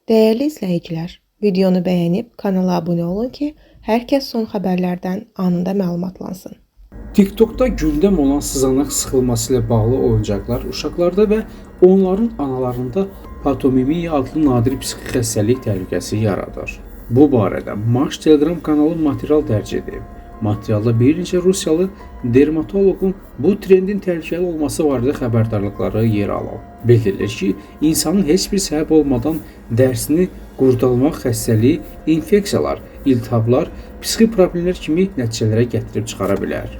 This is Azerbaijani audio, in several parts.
Dəyərli izləyicilər, videonu bəyənib kanala abunə olun ki, hər kəs son xəbərlərdən anında məlumatlansın. TikTokda gündəm olan sızanaq sıxılması ilə bağlı oyuncaqlar uşaqlarda və onların analarında patomimiya adlı nadir psixi xəstəlik təhlükəsi yaradır. Bu barədə Maş Telegram kanalı material dərc edib. Materialda bir neçə Rusiyalı dermatoloqun bu trendin təhlükəli olması barədə xəbərdarlıqları yer alıb. Bildirilir ki, insanın heç bir səbəb olmadan dərisini qurdalmaq xəstəliyi, infeksiyalar, iltihablar, psixi problemlər kimi nəticələrə gətirib çıxara bilər.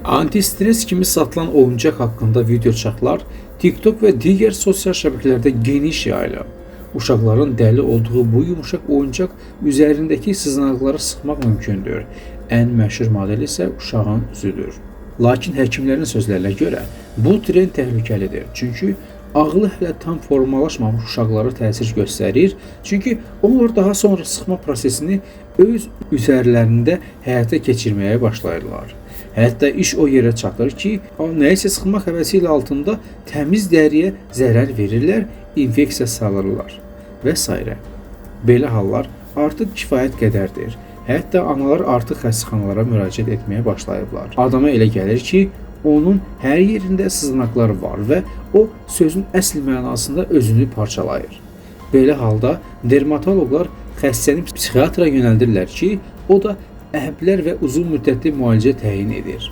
Antistres kimi satılan oyuncaq haqqında video çatlar TikTok və digər sosial şəbəkələrdə geniş yayılıb. Uşaqların dəli olduğu bu yumşaq oyuncaq üzərindəki sızanaqları sıxmaq mümkündür. Ən məşhur model isə uşağın üzüdür. Lakin həkimlərin sözlərinə görə bu trend təhlükəlidir. Çünki ağlı hələ tam formalaşmamış uşaqlara təsir göstərir. Çünki onlar daha sonra sıxma prosesini öz üzərlərində həyata keçirməyə başlayırlar. Hətta iş o yerə çatır ki, nəyisə sıxmaq həvəsi ilə altında təmiz dəriyə zərər verirlər, infeksiya salırlar və s. Belə hallar artıq kifayət qədərdir. Hətta analar artıq xəstəxanalara müraciət etməyə başlayıblar. Adama elə gəlir ki, onun hər yerində sızanaqlar var və o sözün əsl mənasında özünü parçalayır. Belə halda dermatoloqlar xəstəni psixiatra yönəldirlər ki, o da əhblər və uzun müddətli müalicə təyin edir.